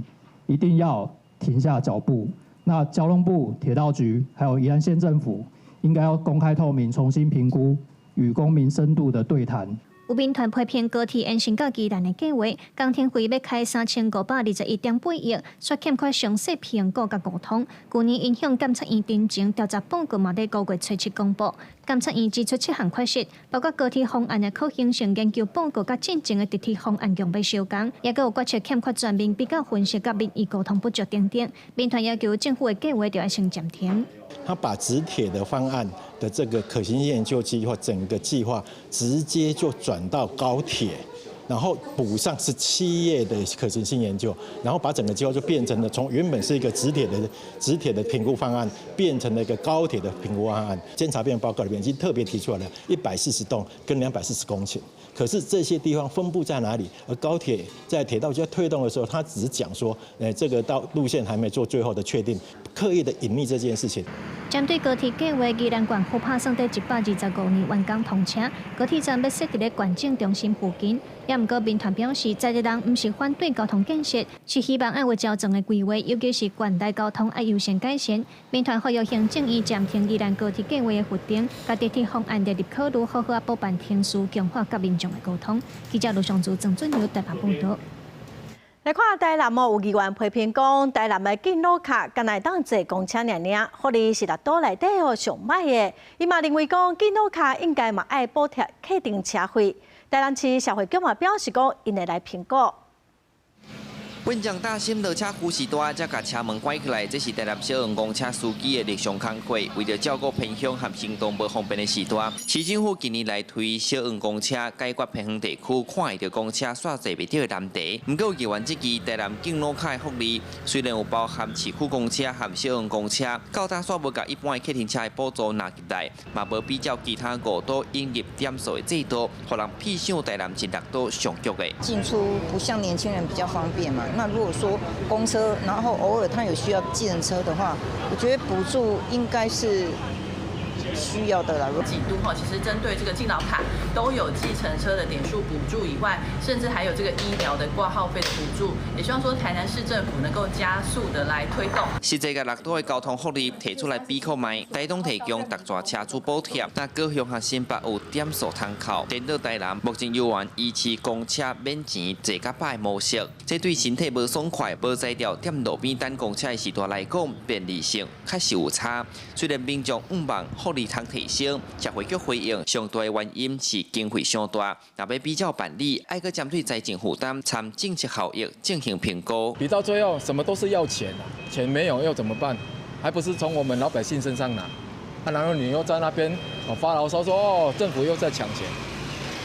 一定要停下腳步。那交通部、鐵道局還有宜蘭縣政府，應該要公開透明，重新評估，與公民深度的對談。有民團批評高鐵延伸到宜蘭的計劃，工程費欲開3521.8億，卻欠缺詳細評估佮溝通。去年影響監察院偵前調查報告嘛，佇5月初七公布。監察院指出七項缺失，包括高鐵方案的可行性研究報告佮進前的直鐵方案強欲相仝，也閣有決策欠缺全面比較分析佮民意溝通不足等等。民團要求政府的計劃著愛先暫停。他把直鐵的方案的這個可行性研究計劃，整個計劃直接就轉到高鐵，然後補上17頁的可行性研究，然後把整個計劃就變成了從原本是一個直鐵的評估方案，變成了一個高鐵的評估方案。監察院報告裡面已經特別提出來了140棟跟240公頃，可是這些地方分布在哪裡？而高鐵在鐵道局在推動的時候，他只是講說，這個道路線還沒做最後的確定，刻意的隱匿這件事情。針對高鐵計劃，宜蘭縣府拍算佇125年完工通車，高鐵站欲設佇咧縣政中心附近。也毋過民團表示，在地人毋是反對交通建設，是希望愛有周全的規劃，尤其是縣內交通愛優先改善。民團呼籲行政院暫停宜蘭高鐵計劃的核定，共地鐵方案列入考慮，好好仔補辦程序，強化佮民眾的溝通。記者盧尚祖、曾俊尧台北報導。來看台南哦，有議員批評講，台南的敬老卡敢若會當坐公車爾爾，福利是六都內底哦上䆀的。伊嘛認為講，敬老卡應該嘛愛補貼客運車費。台南市社會局嘛表示講，𪜶會來評估。本將大心落車呼時大，才共車門關起來。這是台南小黃公車司機的日常工課。為著照顧偏鄉和行動無方便的序大，市政府近年來推小黃公車，解決偏鄉地區看會著公車煞坐袂著的難題。毋過議員質疑台南敬老卡的福利，雖然有包含市區公車和小黃公車，到今煞無共一般的客運車的補助納入來，嘛無比照其他五都引入點數的制度，予人屁想台南是六都上腳的。進出不像年輕人比較方便嘛。那如果說公車，然後偶爾他有需要計程車的話，我覺得補助應該是需要的啦。幾都哈，其實針對這個敬老卡都有計程車的點數補助以外，甚至還有這個醫療的掛號費的補助，也希望說台南市政府能夠加速的來推動。實際共六都的交通福利提出來比較覓，台東提供特大車主補貼，那高雄和新北有點數通扣。顛倒台南目前猶原維持公車免錢坐較飽的模式，這對身體無爽快、無才調踮路邊等公車的序大來講，便利性確實有差。雖然民眾向望福利通提升，社會局回應上大的原因是經費傷大，若欲比較辦理，愛閣針對財政負擔、參政策效益進行評估。比到最後，什麼都是要錢，錢沒有又怎麼辦？還不是從我們老百姓身上拿？啊，然後你又在那邊發牢騷說哦，政府又在搶錢，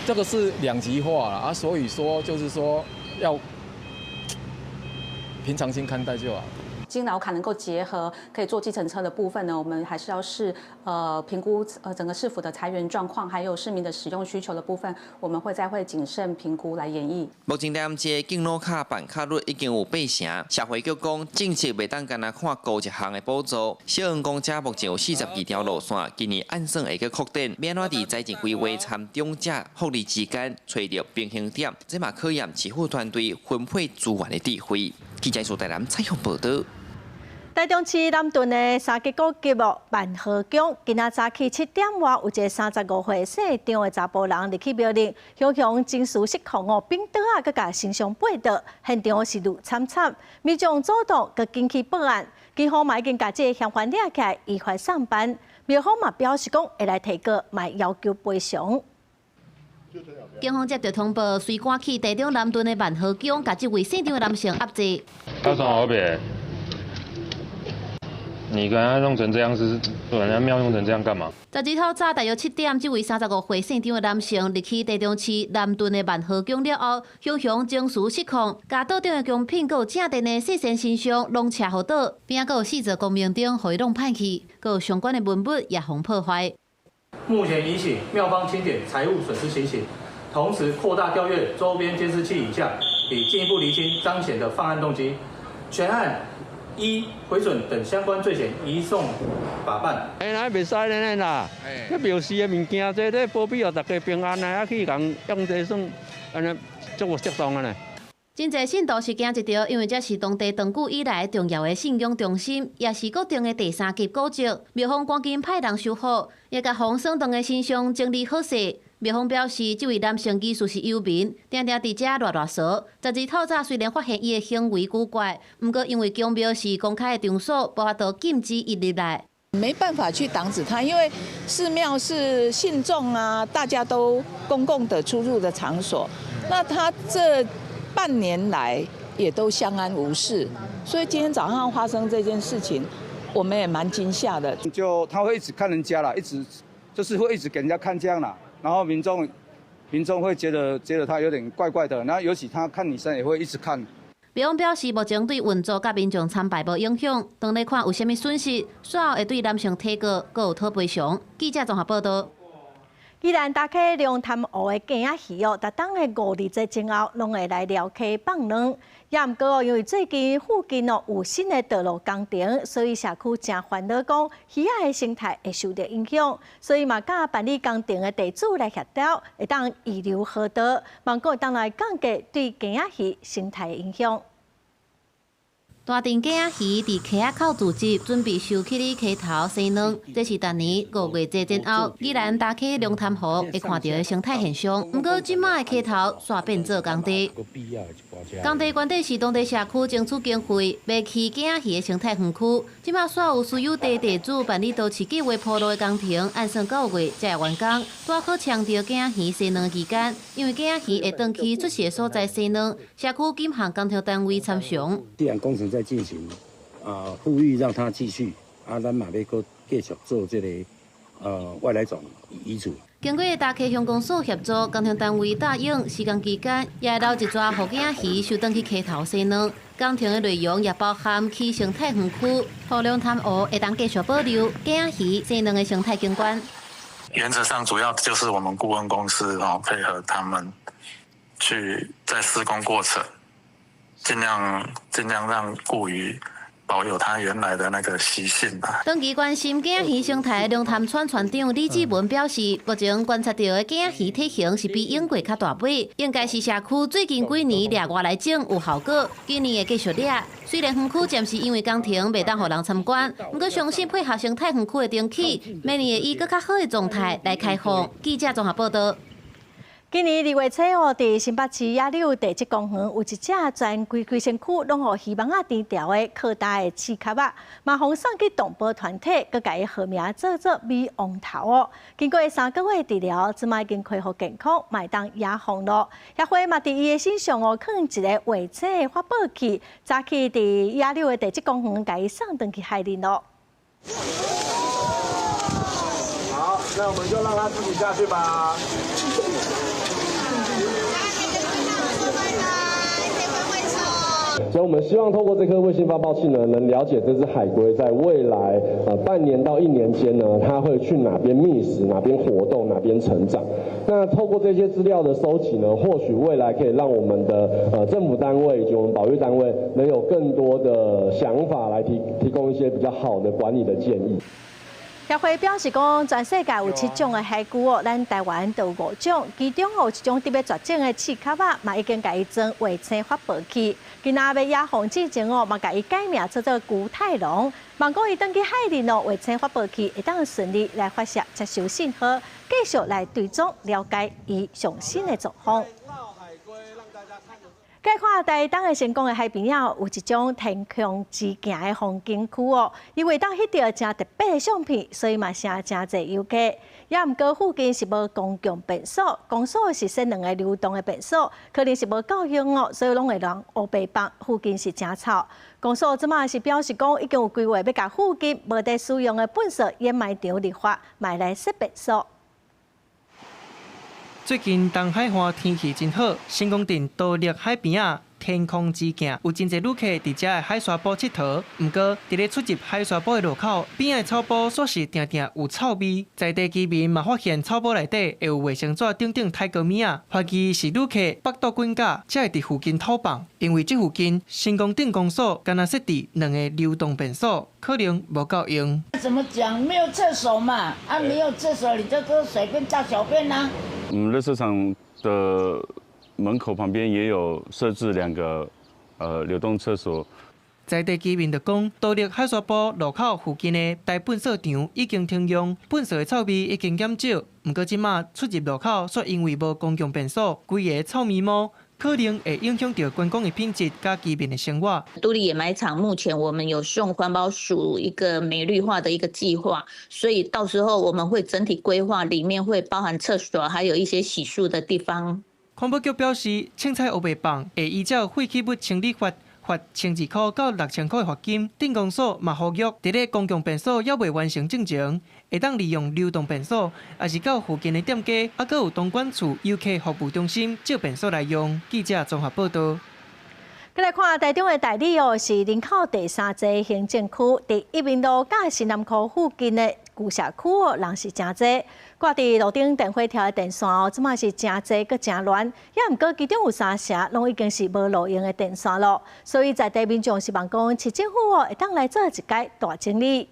這個是兩極化了啊。所以說，就是說要平常心看待就好。敬老卡能夠結合可以坐計程車的部分呢，我們還是要視評估整個市府的財源狀況，還有市民的使用需求的部分，我們會再會謹慎評估來研議。目前台南市的敬老卡辦卡率已經有8成，社會局講政策袂當干焦看孤一項的補助。小黃公車目前有42條路線，今年按算會閣擴展，欲按怎佇財政規劃參長者福利之間揣著平衡點，這嘛考驗市府團隊分配資源的智慧。記者蘇台南採訪報導。台中市南屯的三級古蹟哦，萬和宮，今仔早起7點外，有一个35歲姓張的查埔人入去廟裡，雄雄情緒失控哦，反桌仔，閣共神像掰倒，現場是戾慘慘，民眾主動閣緊去報案，警方嘛已經共這个嫌犯掠起來，依法送辦。廟方嘛表示講會來提告，嘛要求賠償。警方接到通報，隨趕去台中南屯的萬和宮，共這位姓張的男性押制。他從後邊。你剛剛弄成這樣子，把人家廟弄成這樣幹嘛？十二透早大約7點，這位35歲姓張的男性入去台中市南屯的萬和宮了後，雄雄情緒失控，共桌頂的貢品、閣有正殿的細身神像攏斜予倒，邊仔閣有四座光明燈予伊弄歹去，閣有相關的文物也予破壞。目前已請廟方清點財物損失情形，同時擴大調閱周邊監視器影像，以進一步釐清張顯的犯案動機。全案依毀損等相關罪嫌移送法辦。哎，那袂使按呢啦，這廟寺的物件，這保庇予大家平安啊，啊去共用這算按呢足無適當的呢。真濟信徒是驚一著，因為這是當地長久以來重要的信仰中心，也是國定的第三級古蹟。廟方趕緊派人修復，也共損斷的神像整理好勢。廟方表示，這位男性疑似是遊民，定定佇遮賴賴趖。十二透早雖然發現伊的行為古怪，毋過因為宮廟是公開的場所，無法度禁止伊入來。沒辦法去擋止他，因為寺廟是信眾啊，大家都公共的出入的場所。那他這半年來也都相安無事，所以今天早上發生這件事情，我們也蠻驚嚇的。就他會一直看人家啦，一直就是會一直給人家看這樣啦，然後民眾會覺得他有點怪怪的，然後尤其他看女生也會一直看。廟方表示，目前對運作佮民眾參拜無影響，當咧看有啥物損失，煞後會對男性提告，閣有討賠償。記者綜合報導。宜蘭大溪龍潭湖的囝仔魚哦，逐冬的五二節前後，攏會來寮溪放卵。也毋過哦，因為最近附近哦有新的道路工程，所以社區誠煩惱，講魚仔的生態會受著影響，所以嘛，佮辦理工程的地主來協調，會當預留河道，望講會當來降低對囝仔魚生態的影響。大陣囝仔魚佇溪仔口聚集，準備收起咧溪頭生卵。這是逐年五月節前後，宜蘭大溪龍潭湖會看著的生態現象。毋過，這馬的溪頭煞變做工地。工地原底是當地社區爭取經費，欲起囝仔魚的生態園區。這馬煞有私有地地主辦理都市計劃鋪路的工程，按算9月才會完工。拄好搶著囝仔魚生卵期間，因為囝仔魚會轉去出世的所在生卵，社區緊向工程單位參詳。既然工程在進行，啊，呼籲讓它繼續，啊，咱嘛欲閣繼續做這個，外來種移除。經過大溪鄉公所協助，工程單位答應施工期間也會留一逝予囝仔魚收轉去溪頭生卵。工程的內容也包含起生態園區，予龍潭湖會當繼續保留囝仔魚生卵的生態景觀。原則上主要就是我們顧問公司哦，配合他們去在施工過程，盡量讓顧魚保有它原來的那個習性吧。長期關心囝仔魚生態的龍潭船船長李志文表示，目前觀察著的囝仔魚體型是比英國較大尾，應該是社區最近幾年掠外來種有效果，今年會繼續掠。雖然園區暫時因為工程袂當予人參觀，毋過相信配合生態園區的重啟，明年會以閣較好的狀態來開放。記者綜合報道。今年2月初哦，佇新北市野柳地質公園有一隻全規規身軀攏予魚網仔纏牢的擴大的刺殼仔，嘛予送去動保團體，閣共伊號名做做米王頭哦。經過3個月治療，這擺已經恢復健康，嘛會當野放囉。協會嘛佇伊的身上哦，囥一个衛星的發報器，早起佇野柳的地質公園，共伊送轉去海裡囉。好，那我們就讓他自己下去吧。所以，我們希望透過這顆衛星發報器呢，能了解這隻海龜在未來半年到一年間呢，它會去哪邊覓食、哪邊活動、哪邊成長。那透過這些資料的收集呢，或許未來可以讓我們的政府單位以及我們保育單位能有更多的想法來提供一些比較好的管理的建議。協會表示講，全世界有七種的海龜哦，咱台灣就有五種，其中有一種特別絕種的刺殼仔，嘛已經共伊裝衛星發報器。今仔欲野放之前哦，嘛共伊改名做做龜太郎。望講伊轉去海裡哦，衛星發報器會當順利來發射接收信號，繼續來追蹤了解伊上新的狀況。來看台東的成功的海邊仔，有一種天空之鏡的風景區哦。因為當翕著誠特別的相片，所以嘛吸引誠濟遊客。也毋過附近是無公共便所，公所是設兩个流動的便所，可能是無夠用哦，所以攏會人烏白放。附近是誠臭。公所這馬是表示講，已經有規劃欲共附近無佇使用的糞埽掩埋場綠化，嘛來設便所。最近東海岸天氣真好，成功鎮都立海邊仔天空之鏡有真濟旅客佇遮的海沙埔𨑨迌。毋過，佇咧出入海沙埔的路口邊仔的草埔，煞是定定有臭味。在地居民嘛發現草埔內底會有衛生紙等等刣糕物仔，懷疑是旅客腹肚滾絞，才會佇附近吐放。因為這附近成功鎮公所干焦設置兩个流動便所，可能無夠用。怎麼講？沒有廁所嘛？啊，沒有廁所，你就都隨便大小便啦。我們垃圾場的門口旁邊也有設置兩個流動廁所。在地居民就講，都立海沙埔路口附近的大糞埽場已經停用，糞埽的臭味已經減少。毋過這馬出入路口，煞因為無公共便所，規个臭味毛，可能會影響著觀光的品質佮居民的生活。都立掩埋場目前我們有送環保署一個美綠化的一個計劃，所以到時候我們會整體規劃，裡面會包含廁所，還有一些洗漱的地方。環保局表示，凊彩烏白放會依照廢棄物清理法罰1200塊到6000塊的罰金。鎮公所嘛呼籲，佇咧公共便所猶未完成進前，會當利用流動便所，抑是到附近的店家，猶閣有東管處遊客服務中心借便所來用。記者綜合報導。閣來看台中的大里哦，是人口第三濟行政區，佇一民路佮新南區附近的。舊社區哦，人是誠濟，掛佇路頂電火條的電線哦，這馬是誠濟閣誠亂，也毋過其中有三成攏已經是無路用的電線咯，所以在地民眾希望講市政府哦會當來做一擺大整理。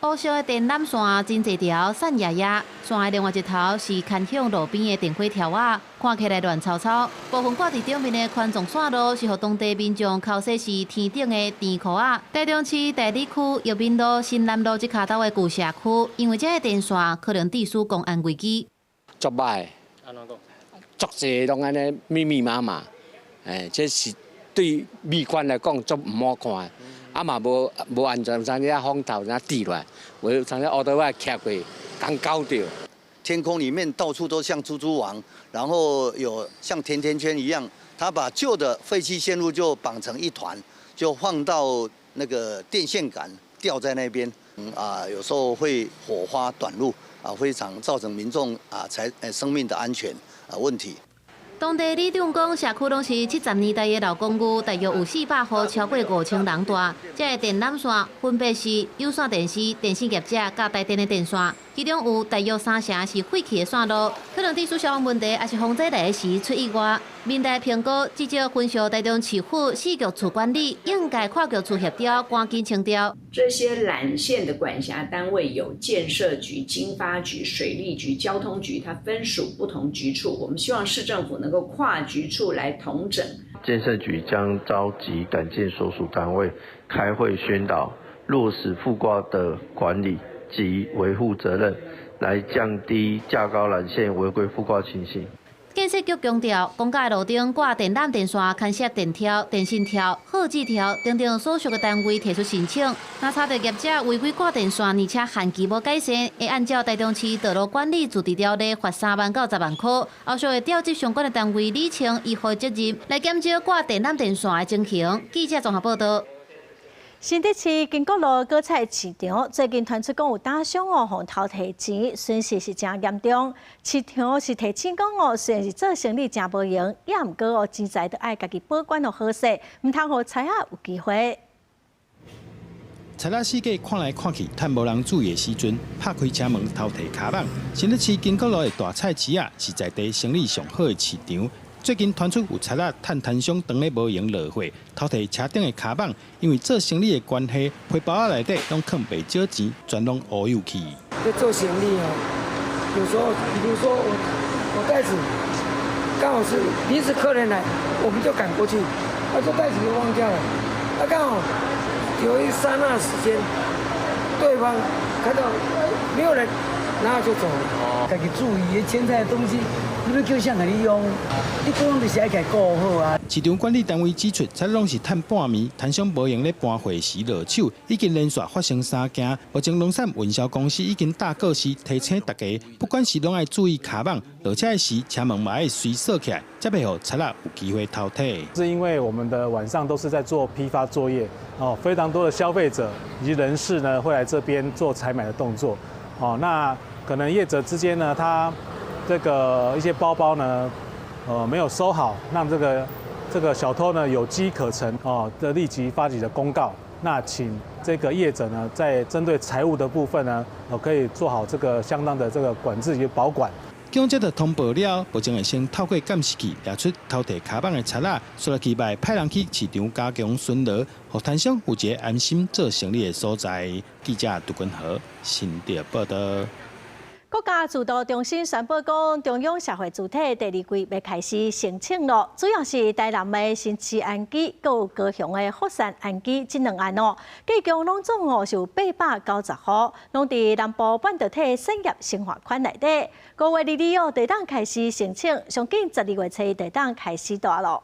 烏色的電纜線真濟條，散掖掖。線的另外一頭是牽向路邊的電火條仔，看起來亂糟糟。部分掛佇頂面的寬狀線路是予當地民眾剾洗時天頂的甜箍仔。台中市大里區益民路、新南路這跤頭的舊社區，因為這个電線可能致使公安危機。足歹，足濟攏按呢密密麻麻，欸，這是對美觀來講足毋好看。啊嘛無無安全，有當時風頭若跌落來，有當時烏托仔徛過，共攪著。天空裡面到處都像蜘蛛網，然後有像甜甜圈一樣，他把舊的廢棄線路就綁成一團，就放到那個電線桿吊在那邊，啊，有時候會火花短路，啊，非常造成民眾啊財生命的安全啊問題。當地里長講，社區攏是70年代的老公寓，大約有400戶，超過5000人住。這个電纜線分別是有線電視、電信業者佮台電的電線，其中有大約三成是廢棄的線路，可能致使消防問題，抑是風災來的時出意外。民代評估至少分屬台中市府四局處管理，應該跨局處協調，趕緊清掉。這些纜線的管轄單位有建設局、經發局、水利局、交通局，它分屬不同局處。我們希望市政府能夠跨局處來統整。建設局將召集管線所屬單位開會宣導，落實附掛的管理及維護責任，來降低架高纜線違規附掛情形。建設局強調，公家路頂掛電纜電線、牽涉電條、電線條、號誌條等等所屬的單位提出申請，若查著業者違規掛電線，而且限期無改善，會按照台中市道路管理自治條例罰3萬到10萬塊。後續會調集相關的單位理清依法責任，來減少掛電纜電線的情形。記者綜合報道。新竹市經國路果菜市場最近傳出講有打傷哦，予偷提錢，損失是誠嚴重。市場是提醒講哦，雖然是做生意誠無閒，也毋過哦，錢財都愛家己保管予好勢，毋通予賊仔有機會。賊仔四界看來看去，趁無人注意的時陣，拍開車門偷提跤蠓。新竹市經國路的大菜市仔是在地生意上好的市場。最近傳出有賊仔趁攤商當咧無閒落貨，偷提車頂的跤蠓，因為做生意的關係，皮包仔內底攏囥袂少錢，全攏烏有去。在做生意哦，有時候，比如說我袋子剛好是臨時客人來，我們就趕過去，啊，這袋子就忘掉了，啊，剛好有一剎那時間，對方看到沒有人，然後就走了。家己注意，錢財的東西。你欲叫啥予你用？你講就是愛共顧好啊。市場管理單位指出，賊攏是趁半暝，攤商無閒咧搬貨時落手，已經連續發生三件。目前農產運銷公司已經貼告示提醒大家，不管是攏愛注意跤蠓，落車時車門嘛愛隨鎖起來，才袂予賊仔有機會偷提。是因為我們的晚上都是在做批發作業，哦，非常多的消費者以及人士呢會來這邊做採買的動作，哦，那可能業者之間呢，他這個一些包包呢，沒有收好，讓這個小偷呢有機可乘哦，的立即發起的公告。那請這個業者呢，在針對財物的部分呢，可以做好這個相當的這個管制與保管。警察就通報了，目前會先透過監視器掠出偷提跤蠓的賊仔，紲落去會派人去市場加強巡邏，予攤商有一個安心做生意的所在。記者杜君和新竹報道。國家資圖中心宣布講，中央社會主體第二季欲開始申請咯，主要是台南的新市安居，閣有高雄的福山安居這兩案哦，計共攏總哦是有890戶，攏佇南部半導體產業深化圈內底。5月22哦，就當開始申請，上緊12月初一就當開始蹛咯。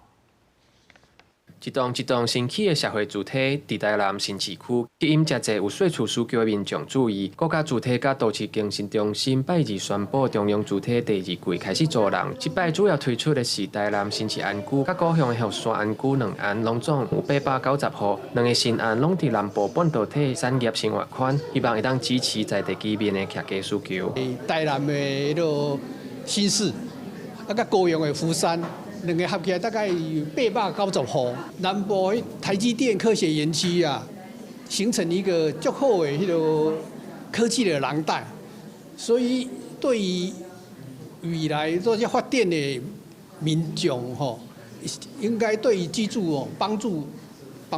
一棟一棟新起的社會住宅，佇台南新市區，吸引誠濟有細厝需求的民眾注意。國家住宅佮都市更新中心拜二宣布，中央住宅第二季開始租人。這擺主要推出的是台南新市安居佮高雄的福山安居兩案，攏總有890戶，兩个新案攏佇南部半導體產業生活圈，希望會當支持在地居民的徛家需求。台南的彼个新市，啊，佮高雄的福山。兩个合起來大概有890戶。南部彼台積電科學園區啊，形成一個足好的彼个科技的廊帶，所以對於未來這些發展的民眾吼，應該對於居住哦幫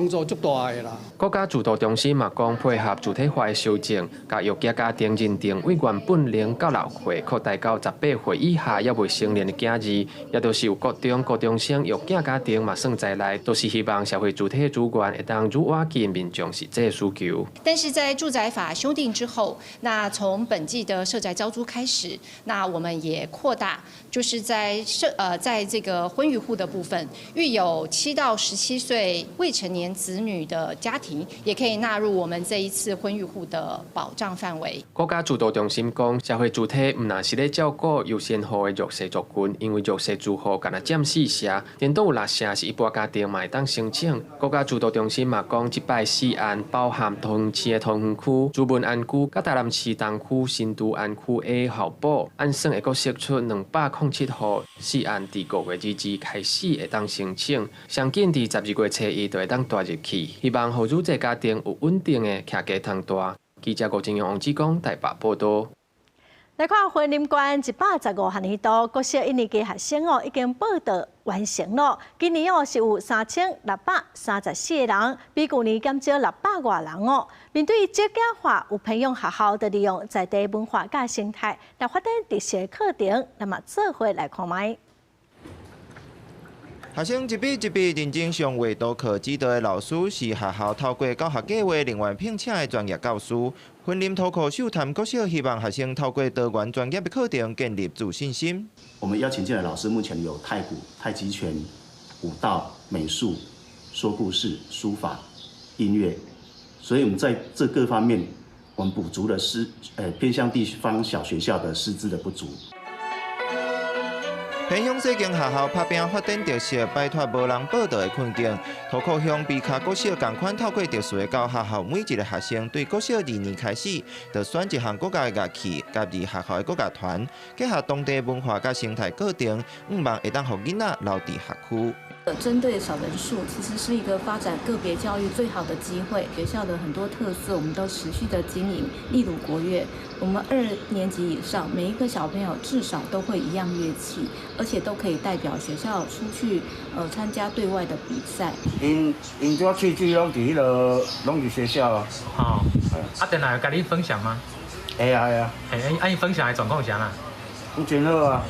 助足大的啦。國家住都中心嘛講，配合住體法的修正，共弱勢家庭認定為原本0到6歲擴大到18歲以下猶未成年的囝兒，也就是有國中、高中生弱勢家庭嘛算在內，都是希望社會主體的資源會當愈倚近民眾實際需求。但是在住宅法修訂之後，那從本季的社宅交租開始，那我們也擴大，就是在這個婚育戶的部分，育有7到17歲未成年子女的家庭，也可以納入我們這一次婚育戶的保障範圍。國家住都中心講，社會主體毋但是咧照顧優先戶的弱勢族群，因為弱勢住戶干焦佔4成，顛倒有6成是一般家庭嘛會當申請。國家住都中心嘛講，這擺試案包含桃園市的桃園區、朱文安區、佮台南市東區、新都安區的校補，按算會閣釋出207戶。試案佇5月22開始會當申請，上緊佇12月初一就會當踏入去，希望予愈濟家庭有穩定的徛家通住。記者郭正陽、王志剛台北報道。來看雲林縣115學年度國小一年級學生哦，已經報到完成了。今年哦是有3634個人，比舊年減少600外人哦。面對少子化，有偏鄉學校就利用在地文化佮生態來發展特色課程，那麼做伙來看覓。學生一筆一筆認真上畫圖課指導的老師，是學校透過教學計劃另外聘請的專業教師。雲林塗埔秀潭國小希望學生透過多元專業的課程建立自信心。我們邀請進來的老師目前有太鼓、太極拳、舞蹈、美術、說故事、書法、音樂，所以我們在這各方面，我們補足了偏鄉地方小學校的師資的不足。偏鄉細間學校拍拚發展特色，擺脫無人報到的困境。塗埔鄉美跤國小仝款透過特殊的教學，予每一个學生對國小二年開始，就選一項國家的樂器，加入學校的國樂團，結合當地文化佮生態課程，向望會當予囡仔留佇學區。針對少人數，其實是一個發展個別教育最好的機會。學校的很多特色，我們都持續的經營。例如國樂，我們二年級以上每一個小朋友至少都會一樣樂器，而且都可以代表學校出去，參加對外的比賽。𪜶𪜶主要趣趣攏佇彼个，攏佇學校啊。哦，啊，電來有共你分享嗎？會啊會啊。嘿，啊，𪜶分享的狀況是按怎？攏真好啊。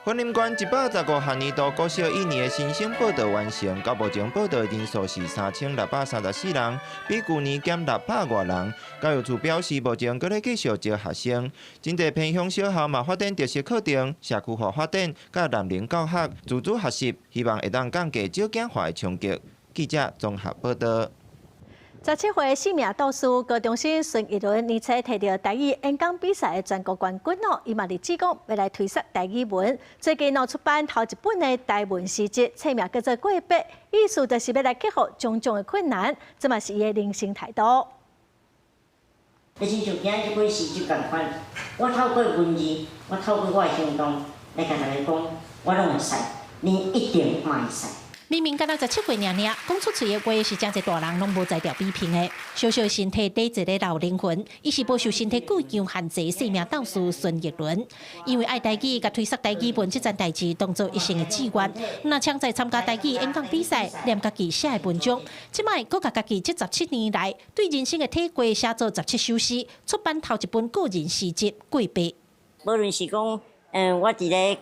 雲林縣115學年度國小一年的新生報到完成，到目前報到的人數是3634人，比舊年減600外人。教育處表示，目前閣咧繼續招學生。真濟偏鄉小校嘛發展特色課程、社區化發展、佮難齡教學、自主學習，希望會當降低少子化的衝擊。記者綜合報道。17歲四名導師高中生孫逸倫年初提著台語演講比賽的全國冠軍哦，伊嘛立志講欲來推捒台語文。最近哦出版頭一本的台文詩集，冊名叫做《過筆》，意思就是欲來克服種種的困難，這嘛是伊的人生態度。就親像今日這本詩集仝款，我透過文字，我透過我的行動來共大家講，我攏會使，恁一定嘛會使。明明敢若17歲爾爾，講出喙的話是誠濟大人攏無才調比拼的。小小身體底一个老靈魂，伊是無受身體固強限制生命鬥士孫逸倫。因為愛台語，共推捒台語文這件代誌當做一生的志願。若搶在參加台語演講比賽，念家己寫的文章，這擺閣共家己這17年來對人生的體會寫做17首詩，出版頭一本個人詩集《過筆》。無論是講，我佇咧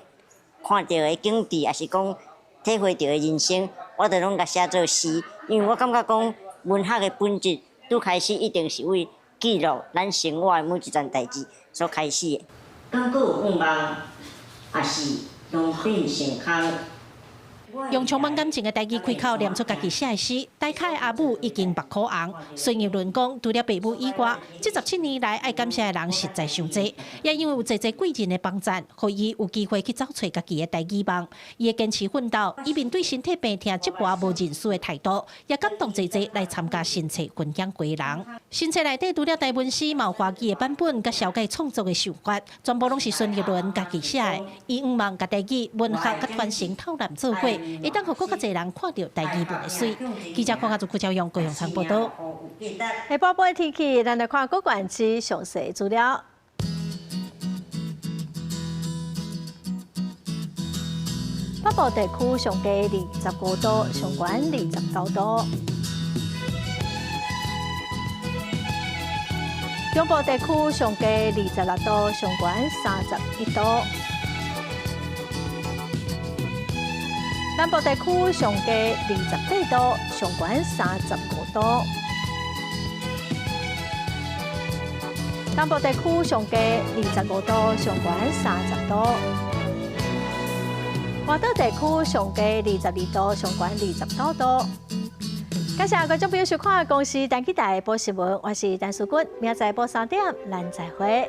看著的景致，抑是講體會著的人生，我都攏共寫做詩，因為我感覺講文學的本質，拄開始一定是為記錄咱生活的每一件代誌所開始的。敢閣有願望，抑是攏變成空。用充滿感情的台語開口念出家己寫的詩，台跤的阿母已經目眶紅。孫逸倫講，除了爸母以外，這17年來愛感謝的人實在傷濟，也因為有濟濟貴人的幫贊，予伊有機會去找揣家己的台語夢。伊的堅持奮鬥，伊面對身體病痛折磨無認輸的態度，也感動濟濟來參加新冊分享會的人。新冊內底除了台文詩，嘛有華語的版本，佮小解創作的想法，全部攏是孫逸倫家己寫的。伊向望共台語文學佮傳承透納做伙。會當予閣較濟人看著台語文的媠。記者鄺家祖、郭昭勇、高雄場報導。下晡晡天氣，咱來看各縣市詳細資料。北部地區上低25度，上懸29度。中部地區上低26度，上懸31度。南部地區上低28度，上懸35度。東部地區上低25度，上懸30度。外島地區上低22度，上懸29度。感謝觀眾朋友收看《公視台語台報新聞》，我是陳淑君，明仔載晡3點，咱再會。